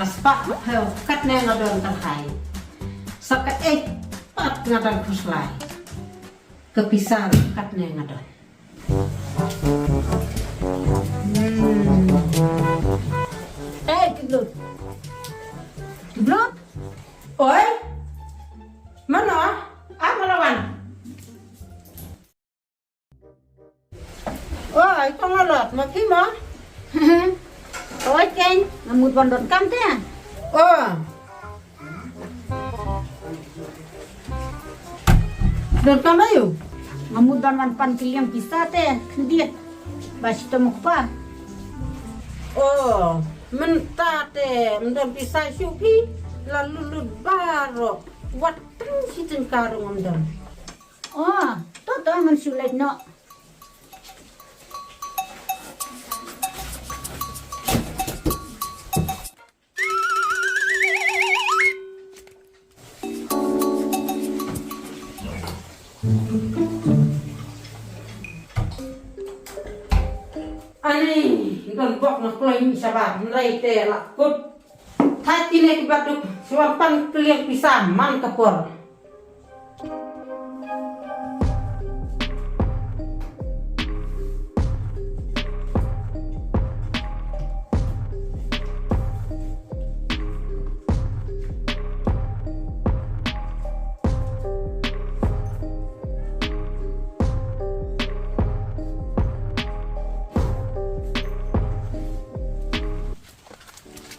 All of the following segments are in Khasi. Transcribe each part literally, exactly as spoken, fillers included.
Spah phew katne nga don tang hai. Sa kaei pat nga dang khuslai. Ka pisa ruh katne nga don. Hmm. Eh, Kiblut. Kiblut? Oi? Mano? Ah, nga la wan. Oi, ko Ngalot, ma phi mo? Oi, Keng, nga mut ban don kam te. Oh. Don kam aiu? Nga mut ban wan pan kylliang pisa te, khyndiat. Ba shitom u kpa. Oh, mynta te, ym don pisa shuh phi, la lut lut baroh. Wat tang shi tyngka ruh ngam don. Oh, to to ngan shu leit noh. Ani, don bok na kloi ni shabar, nrai te la kut. Thait kine ki baduk, shuwa pan kylliang pisa man ka por.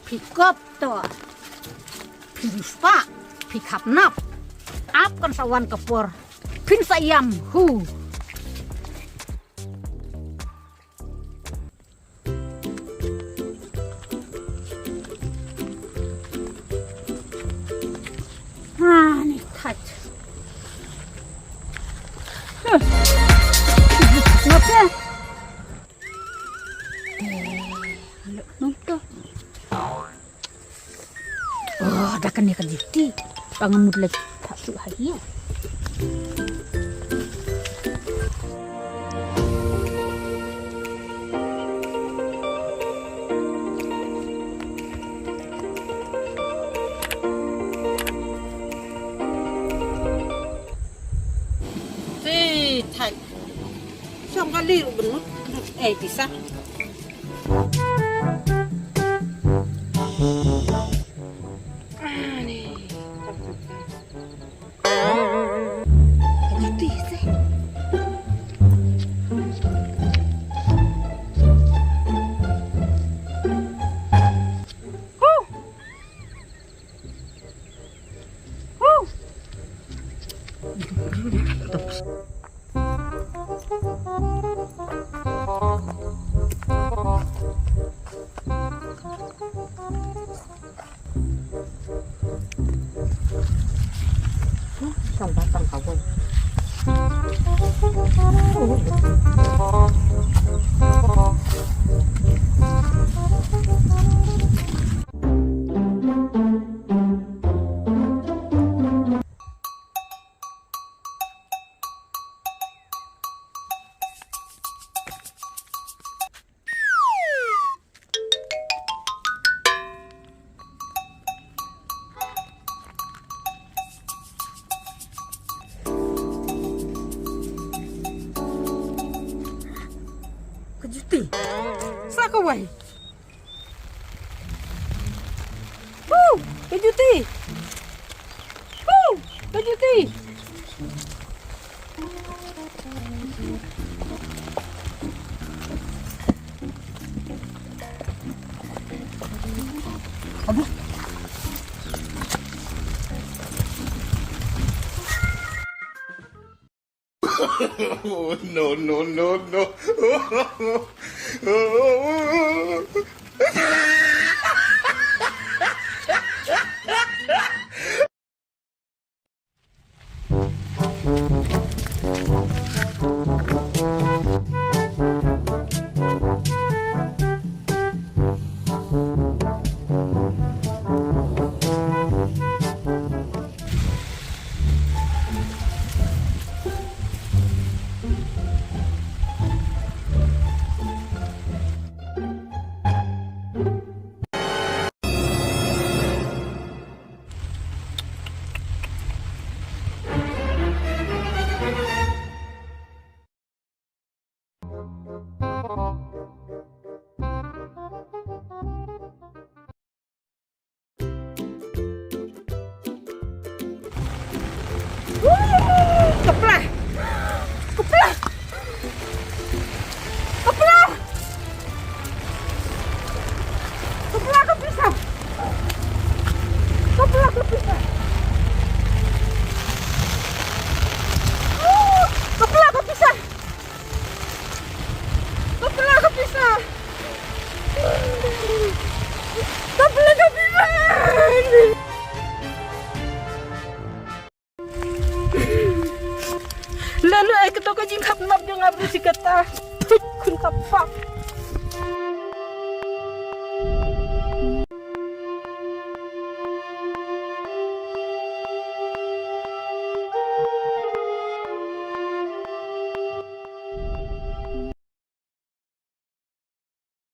Phi kop to. Phi riewspah. Phi khapnap. Ap kan sa wan ka por. Phin sa ïam. Hu. Ah, ni thait. Huh. Ngapa? Eh, lok nonto. Oh, da kane ka duty. Ba nga mut leit thap suk ha ïa. Te thait. Shong kali ruh ban mut. Eh, pisa. Ka juti. Sa kawei. Huh, ka juti. Huh, ka juti. Aduh. No, no, no, no. Kapla! Kapla! Kapla! Kapla ka pisa! Kapla ka pisa! Kapla ka pisa! Kapla ka pisa! Kapla ka pisa! Lano ai kato ka jingkhap nap jong nga bru shi kata. Thut khun ka pap.